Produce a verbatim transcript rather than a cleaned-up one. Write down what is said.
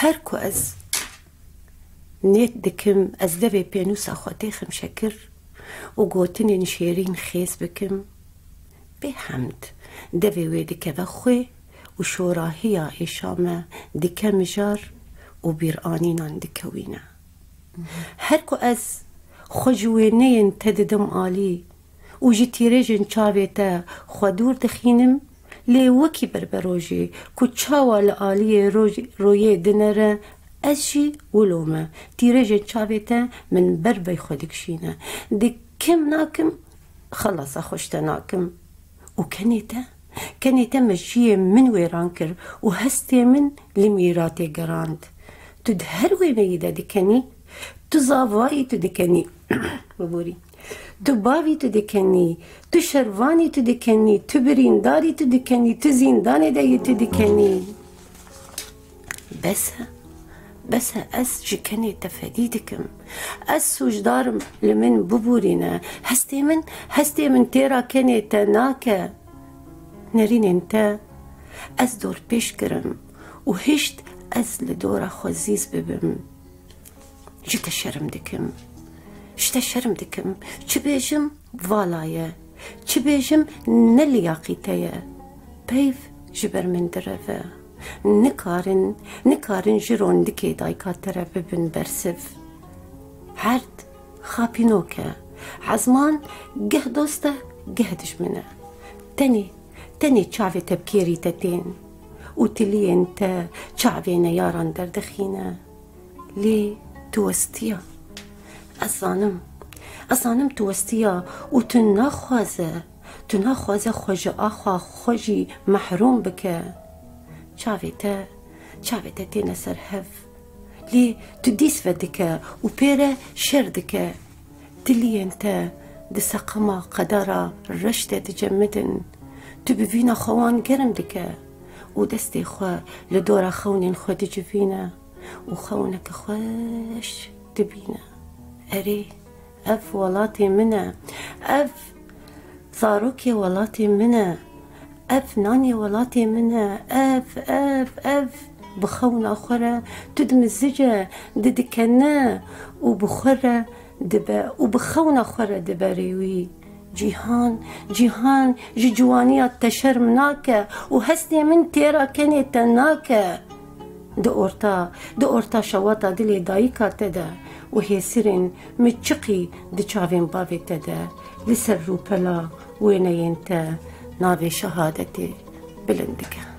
Her ku ez nêt dikim, ez devê pênûsa xwe têxim şekir û gotinên şêrîn xêz bikim, bêhemd devê wê dikeve xwê û şorahiya êşa me dike mijar û bîranînan dikewîne. Her ku ez xwe ji wêneyên te didim alî û ji tîrêjên çavê te xwe dûr dixînim, lê wekî berberojê ku çawa li aliyê roj-, royê dinere, ez jî wilo me. Tîrêjên çavê te min ber vey xwe dikişîne. Dikim nakim, xelasa xwe ji te nakim. Û kenê te, kenê te mejiyê min wêran kir û hestê min li mîratê gerand. Tu di her wêneyî de dikenî, tu zavayî tu dikenî, biborî, tu bavî tu dikenî, tu şervanî tu dikenî, tu birîndarî tu dikenî, tu zîndanê de yî tu dikenî. Bes e, bes e, ez ji kenê te fedî dikim. Ez sûcdar im, li min bibûrîne. Hestê min, hestê min têra kenê te nake. Nerînên te ez dorpêç kirim û hişt ez li dora xwe zîz bibim. Ji te şerm dikim. Ji te şerm dikim. Çi bêjim, vala ye. Çi bêjim, ne liyaqî te ye. Peyv ji ber min direve. Nikarin, nikarin ji rondikê dayika te re bibin bersiv. Erd xapînok e. Ezman geh dost e, geh dijmin e. Tenê, tenê çavê te bi kêrî te tên û tiliyên te çavê neyaran derdixîne. Lê tu westiya. Ez zanim. Ez zanim tu westiya û tu naxwaze, tu naxwaze xwe ji axa xwe jî mehrûm bike. Çavê te, çavê te têne ser hev. Lê tu dîs vedike û pê re şer dike. Tiliyên te di seqema qedera reş de dicemidin. Tu bi vîna xwe wan germ dike û destê xwe li dora xewnên xwe dicivîne û xewneke xweş dibîne. Erê, ev welatê min e. Ev zarokê welatê min e. Ev nanê welatê min e. Ev, ev, ev bi xewna xwe re tu dimizice, didikene û bi xwe re dibe û bi xewna xwe re dibe rêwî. Cîhan, cîhan ji ciwaniya te şerm nake û hestê min têra kenê te nake. Di orta, di orta şewata dilê dayika te de û hêsirên miçiqî di çavên bavê te de, li ser rûpela wêneyên te navê şehadetê bilind dike.